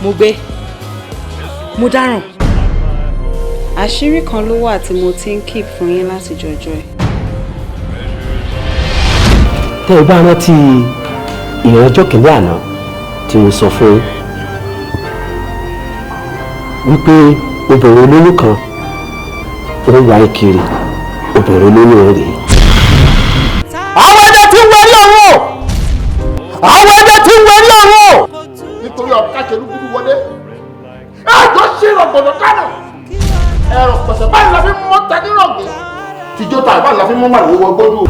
Mo gbé, mo dáràn. Àṣírí kan ló wà tí mo ti ń keep fún yín láti jọjọ́ ẹ̀. Tẹ́ ẹ bá rántí ìrìn ọjọ́ kìíní àná tí mo sọ fún yín wípé obìnrin olóyún kan ó ń wáyé kiri, obìnrin olóyún rèé. Àwọn ẹgbẹ́ tí ń wẹrí ọ̀run o, àwọn ẹgbẹ́ tí ń wẹrí ọ̀run o. Nítorí ọ̀ká ṣe rúgúdú wọlé, ẹjọ́ ṣe rọ̀gbọ̀dọ̀ kánò, ẹ̀rọ pẹ̀sẹ̀ báyìí la fi mọ́ ta nírọ̀gbìn, tìjọ́ ta báyìí la fi mọ́ màlúwò wọ gbọ́dọ̀.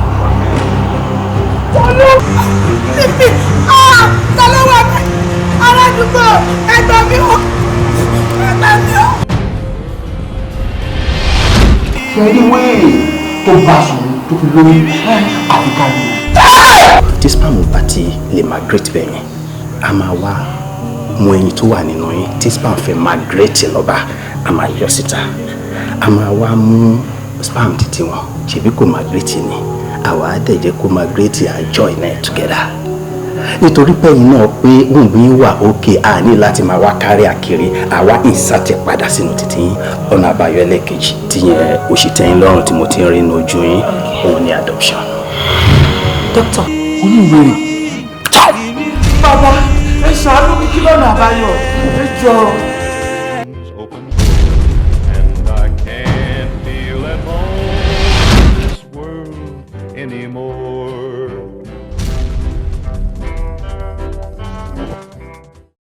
Tolú níbi ta ló wà mí? Ará àdúgbò, ẹgbẹ́ mi ò, ẹgbẹ́ mi ò. Ṣe wéèrè tó bá sùn tó fi lóyún àfi ká ní. Tí sperm bá ti lè migrate bẹ́ẹ̀ yẹn, a máa wá mú ẹyin tó wà nínú yín tí sperm fẹ́ migrate lọ́ba, a máa yọ síta. A máa wá mú sperm títí wọn, ṣebí kò migrate ni, àwa á dẹ̀ jẹ́ kó migrate, á join ẹ̀ together, nítorí pé ẹ̀yin náà pé womb yín wà òkè, a ní láti máa wá kárí àkiri, àwa insert ẹ̀ padà sínú títí yín. Ọ̀nà àbáyọ ẹlẹ́ẹ̀kejì tí yẹn òṣì tẹ́yìn lọ́rùn tí mo ti ń rí inú ojú yín, òun ni adoption. Doctor. Oníwèrè. Bàbá, ẹ ṣàánú mi, kí lọ́nà àbáyọ? Ẹ jọ.